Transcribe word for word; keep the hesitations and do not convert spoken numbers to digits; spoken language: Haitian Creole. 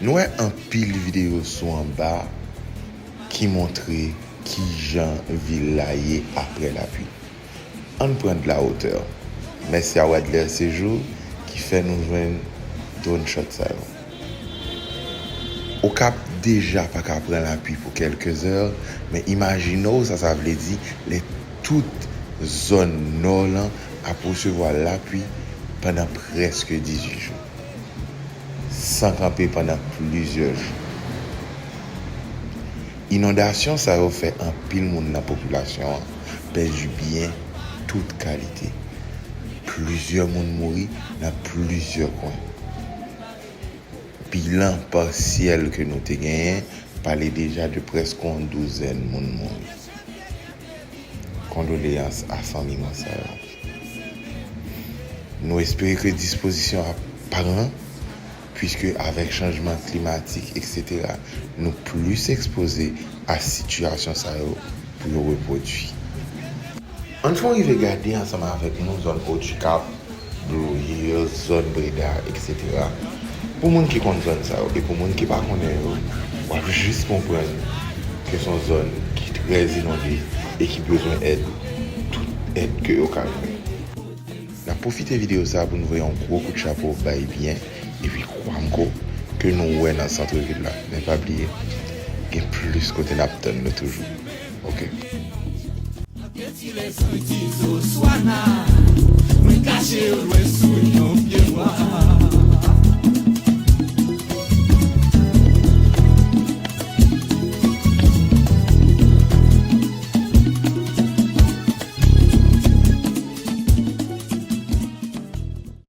Nou wè anpil videyo sou anba ki montre kijan vil la ye apre lapli. Ann pran de la wotè. Mèsi a Wadler Sejour ki fè nou jwenn drone shot sa yo. Okap deja pa ka pran lapli pou kèlke zè, men imajine w sa sa vle di lè tout zòn nò lan ap resevwa lapli pandan prèske dizuit jou, san kanpe pandan plizyè jou. Inondasyon sa yo fè anpil moun nan popilasyon an pèdi byen tout kalite. Plizyè moun mouri nan plizyè kwen. Bilan pasyèl ke nou te genyen pale deja de prèske yon douzèn moun mouri. Kondoleyans a fanmi mò sa yo. Nou espere ke dispozisyon ap pran, puiske avèk chanjman klimatik, etsetera, nou plis ekspoze a sitiyasyon sa yo pou yo repwodui. Ann fè w rive gade ansanm avèk nou zòn Otikap, Blue Hills, zòn Breda, etsetera. Pou moun ki konn zòn sa yo e pou moun ki pa konnen yo, w ap jis konprann ke se yon zòn ki trè inonde e ki bezwen èd, tout èd ke yo ka jwenn. N ap pwofite videyo sa a pou n voye yon gwo kout chapo bay byen, epi kwè m ko ke nou wè nan sant vil la. Men pa bliye, gen plis kote n ap tann nou toujou. Oke.